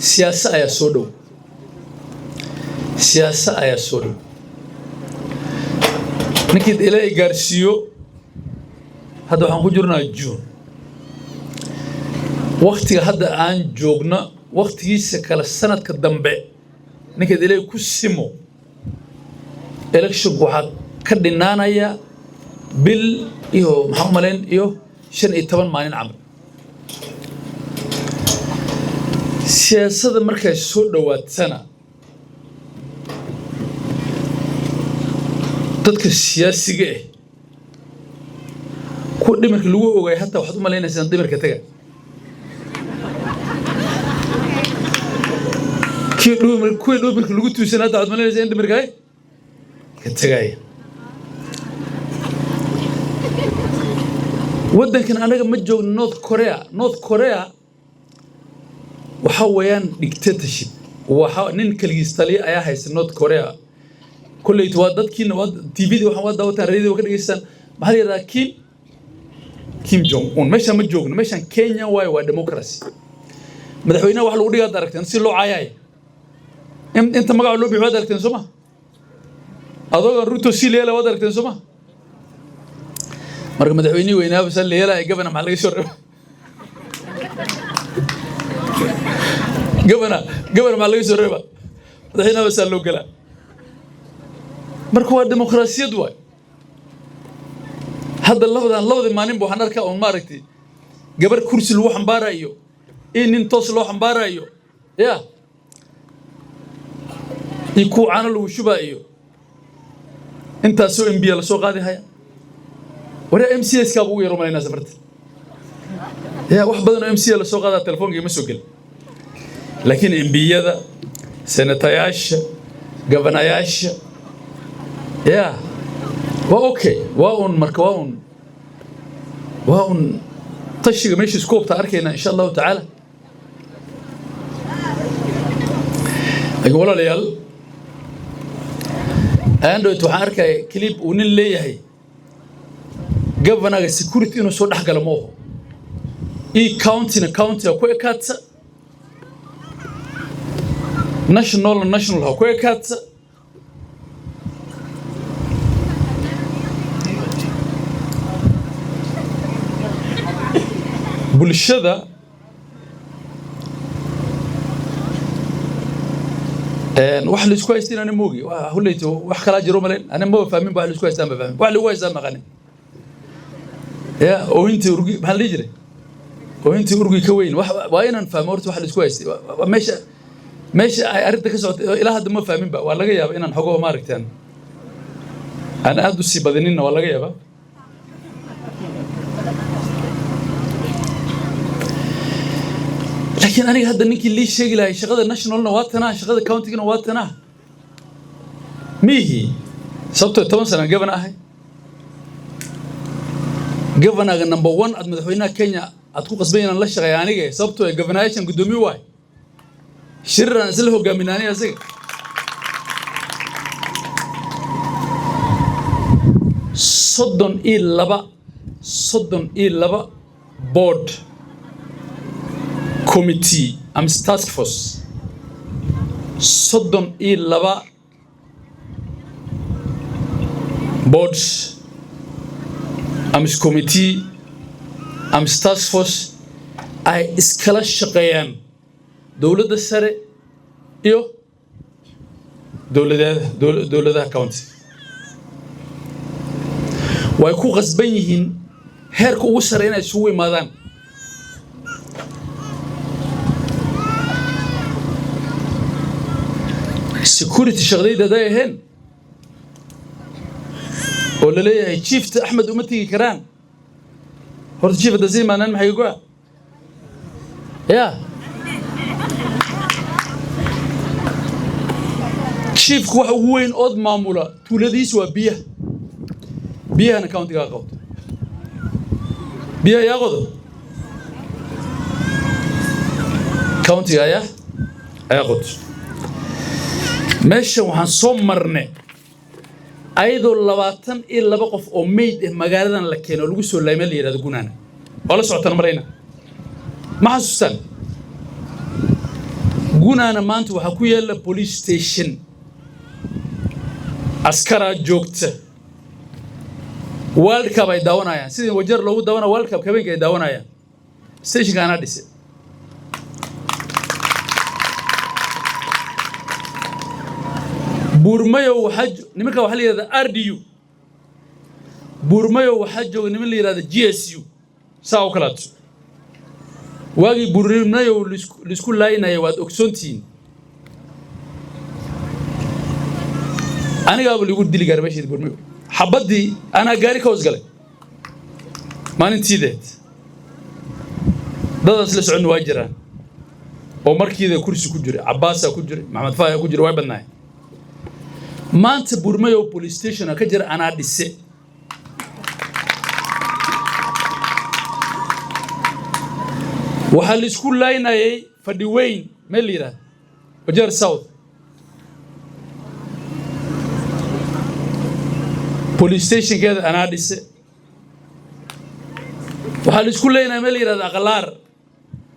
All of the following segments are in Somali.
Siyaasa ayaa soo dhow, siyaasa ayaa soo dhow. Ninkii Ilaahay gaarsiiyo, hadda waxaan ku jirnaa June. Waktiga hadda aan joogno waktigiisa kale, sanadka dambe, ninkaad Ilaahay ku simo, electionku waxaa ka dhinaanaya bil iyo, maxaan u malayn, iyo 15 maalin camal. Siyaasadda markay soo dhowaatana, dadka siyaasiga ah, kuwa dhimirka lagu ogaay, hataa waxaad u malaynaysaa dhimirka taga. Kii dhumir, kuwii dhimirka lagu tuusan, hataa waxaad malaynaysaa in dhimirka ay ka tagaya. Waddankan anaga ma joogno North Korea. North Korea waxa weeyaan dictatorship, waxa nin kaligiis taliya ayaa haysta North Korea. Kolleyt waa dadkiina waa TV-da, waxaan waa daawataan, radio ka dhegeystaan. Maxaa la yidhahdaa? Kim Jong Un. Meeshaan ma joogno, meeshaan Kenya waayo, waa democracy. Madaxweynaha wax lagu dhigaad aragteen si loo caayaay, inta magaca loo bixi waad aragteen, soo ma? Adoogan Ruto si leela waad aragteen, soo ma? Marka madaxweynihii weynaaba sa leelaya, governor maxaa laga soo reeba? Governor maxaa laga soo reeba? Madaxweynaha saa loo galaa. Marka waa dimuqraasiyad waay. Hadda labadii maalinba waxaan arkaa un maaragtay gabar kursi lagu xambaarayo iyo nin toos loo xambaarayo ya iyo kuwa caano lagu shubaayo, intaasoo MP lasoo qaadi haya. Waree, MCAs kaaba ugu yar umalaynaa safarta ya, wax badan oo MCA lasoo qaadaa telefoonka ima soo gelin, laakiin MP-yada, senatayaasha, gabanayaasha ya waa okay. Waa un marka waa un tashiga meesha isku hubta arkayna, insha Allahu tacaala. Laakiin walaalayaal, android waxaan arkaya clip uu nin leeyahay governorga security inuu soo dhex galo ma oho, e countyna county ha ku ekaata, nationalna national ha ku ekaata. Bulshada wax la isku haystin ani moogi hulleyto, wax kalaa jiro malayn. Ani maba fahmin ba wax la isku haystaan, ma fahmin wax lagu haystaan, maqanin ya. Oohintii urgi, maxaa la dhihi jiray? Oohintii urgi ka weyn. Waa inaan fahmo horta wax la isku haystay. Meesha ay arrinta ka socotay ilaa hadda ma fahmin ba. Waa laga yaaba inaan xogo maaragtaan aan aad u sii badininna, waa laga yaabaa. Laakiin aniga hadda ninkii lii sheegi lahay shaqada nationalna waa tanaa, shaqada countygana waa tanaa, miihi. Sababtoo 10 sana governor ahay, governorga number one aad madaxweynaha Kenya aad ku qasban inaan la shaqeeya aniga, sababtoo ah governoryaashan guddoomiye waay, shirir aan isla hogaamin aniga asiga. 32 board, committee ama task force, 32 boards ama committee ama task force ay iskala shaqeeyaan dowladda sare iyo dowladaha county. Way ku qasban yihiin heerka ugu sare inay isugu imaadaan. Security shaqadayda hadday ahayn oo la leeyahay chiefta Axmed uma tegi karaan, horta chief hadda si imaanaan maxay go'a ya? Chiefku waxa ugu weyn ood maamula tuuladiisu waa biyaha. Biyahana countygaa qabto. Biyaha yaa qodo? Countyga ayaa qodo. Meeshan waxaan soo marnay ayadoo 22 qof oo meyd ah magaaladan la keeno oo lagu soo laamay, la yidhahdo Gunaana. Waa la socotaan marayna, ma xasuustaan? Gunaana maanta waxaa ku yaalla police station, askaraa joogta. World Cup ay daawanayaan, sidii Wajeer loogu daawana World Cup habeenka ay daawanayaan. Stationka anaa dhise. Buurmayow waxaa nimanka waxaa la yidhahdaa RDU. Buurmayow waxaa jooga niman la yidhahda GSU, saa oo kaleeto. Waagii Buurmayow laisku laayinaya waad ogsoontihiin, anigaaba lagu dili gaara meesheedi Buurmayow. Xabaddii anaa gaari ka hoos galay maalintiideed. Dadaas la soconna waa jiraan oo markiida kursi ku jiray, Cabbaasaa ku jiray, Maxamed Faaya ku jiray, way badnaayeen. Maanta Buurmayow police station ka jira, anaa dhise. Waxaa laisku laynayay Fadhi Weyn meel la yidhahdo, Wajeer South, police stationkeeda anaa dhise. Waxaa laisku leynaya meel la yidhahdo Aqlaar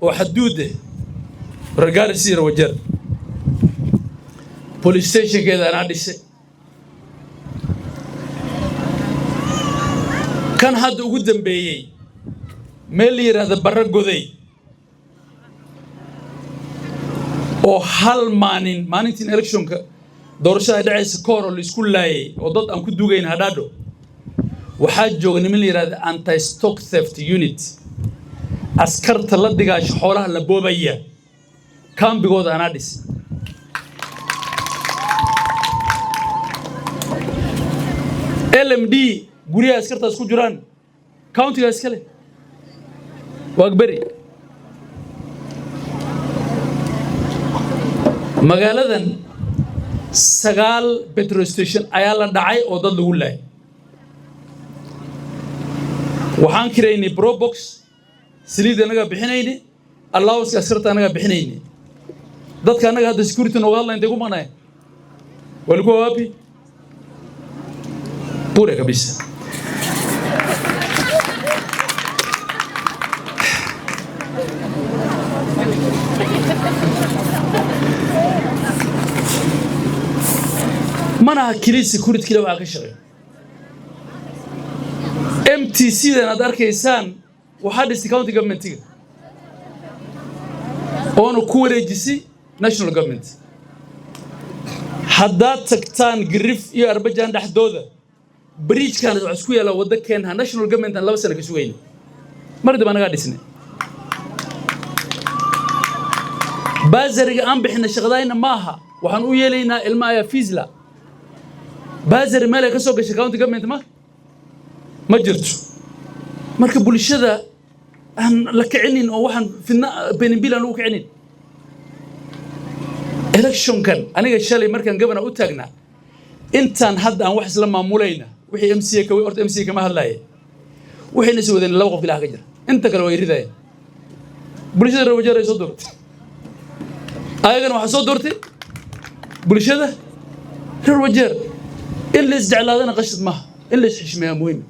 oo xaduud eh Ragaarisiira Wajeer, police stationkeeda anaa dhise. Kan hadda ugu dambeeyey, meel la yidhaahda Barra Goday, oo hal maalin, maalintiin electionka doorashada ay dhacaysa ka hor, oo laisku laayay oo dad aan ku dugayn hadhaadho, waxaa jooga niman la yidhahda anti stock theft unit, askarta la digaasho xoolaha la boobaya. Kambigooda anaa dhis. LMD guryaha askartaas ku jiraan countyga iskale, Waagberi. Magaaladan sagaal petrol station ayaa la dhacay oo dad lagu laayay. Waxaan kiraynay Probox, saliid annagaa bixinayni, allowance askarta annagaa bixinayni. Dadka annaga hadda security nooga hadlaya intay ku maqnaayeen? Walikuwa wapi? Bure kabisa. Mana aha keliya security keliya waxaa ka shaqeeya. MTC dan aad arkaysaan waxaa dhistay county governmentiga oona ku wareejisay national government. Haddaad tagtaan Girif iyo Arbajaan dhexdooda, bridgekan waxaa isku yaallaa waddo Kenya national government aan 2 sano ka sugayna, mar dib anagaa dhisnay. Bursaryga aan bixinay shaqadayna ma aha, waxaan u yeelaynaa ilma ayaa fees la. Bursary meel ay ka soo gashay county government ma jirto. Marka bulshada aan la kicinin oo waxaan fidna benimbil aan lagu kicinin. Electionkan aniga shalay markaan governor u taagnaa, intaan hadda aan wax isla maamulayna, wixii MCA ka horta MCA kama hadlaaye, waxayna is wadeen laba qof ilaah ka jira, inta kale way ridayeen. Bulshada reer Wajeer ay soo doortay, ayagana waxaa soo doortay bulshada reer Wajeer. In la isjeclaadana qashad maaha, in la isxishmeeyaa muhiim.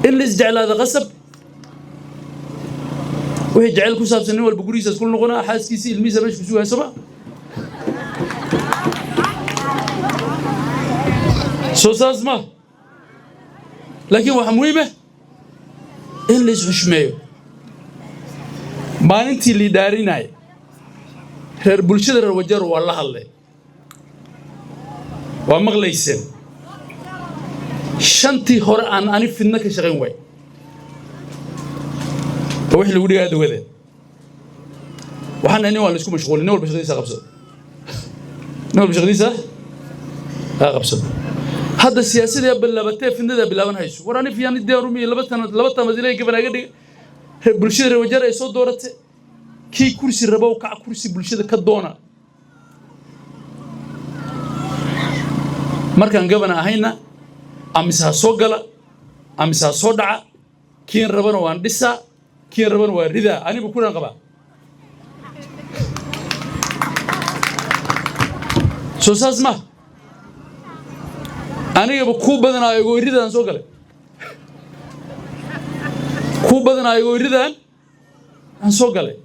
In la isjeclaado qasab, wixii jecel ku saabsan nin walba gurigiisa iskula noqonaa, xaaskiisa, ilmihiisa meesha ku sugaya, sooma soo saas ma? Laakiin waxaa muhiim ah in la isxushmeeyo. Maalintii liidhaarinay reer bulshada reer Wajeer waa la hadlay, waa maqlayseen. Shantii hore aan ani fidno ka shaqayn waay oo wixii lagu dhigaa dawadeen. Waxaan nin waa la isku mashquulin, nin walba shaqadiisa qabsado, nin walba shaqadiisa ha qabsado. Hadda siyaasadii bilaabatee, fidnadaa bilaaban hayso. War ani fiyaani diyaarumi 2 sanad, 2 tanad ilaahay gaban aga dhiga. Bulshada reer Wajeer ay soo dooratay, kii kursi rabow kac kursi bulshada ka doona. Markaan gabana ahayna, amise ha soo gala amise ha soo dhaca, kiin rabana waan dhisaa, kiin rabana waan ridaa. Anigu kuraan qabaa, soo saas ma? Anigaba kuu badanaa ayagoo ridaan soo galay, kuu badanaa ayagoo ridaan aan soo galay.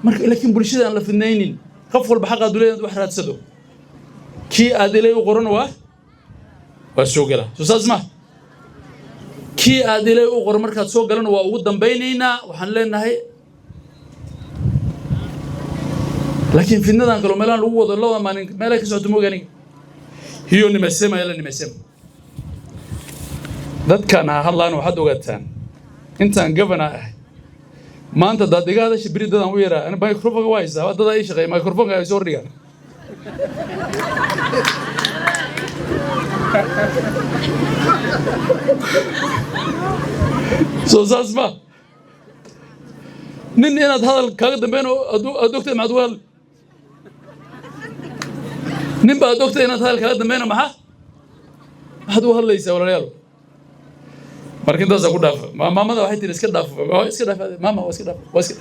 Marka laakiin bulshada aan la fidnaynin. Qof walba xaqaad u leeyahay inaad wax raadsado. Kii aad ilay u qoran waa soo gala, soo saas ma? Kii aad ilay u qoran markaad soo galana waa ugu dambaynaynaa, waxaan leenahay. Laakiin fidnadan kaloo meelahan lagu wado 2da maalin meelay ka socoto mooga aniga. Hiyo nimesema yala nimesema. Dadkan ha hadlaan. Waxaad ogaataan intaan governor ahay maanta, hadaad iga hadasha beri dadaan u yaraa. Ani microphone waa haysaa, dadaa ii shaqeeya, microphone ay soo hordhigaan. Soo saas ma? Nin inaad hadal kaaga dambeyn oo aad ogtahay, maxaad uga hadli? Nin ba aad ogtahay inaad hadal kaaga dambeyna, maxaad uga hadlaysaa, walaalayaal? Marka intaasaa ku dhaafa. Maamada waxay tiri, "Iska dhaaf, waa iska dhaaf." Maama, waa iska dhaaf, waa iska.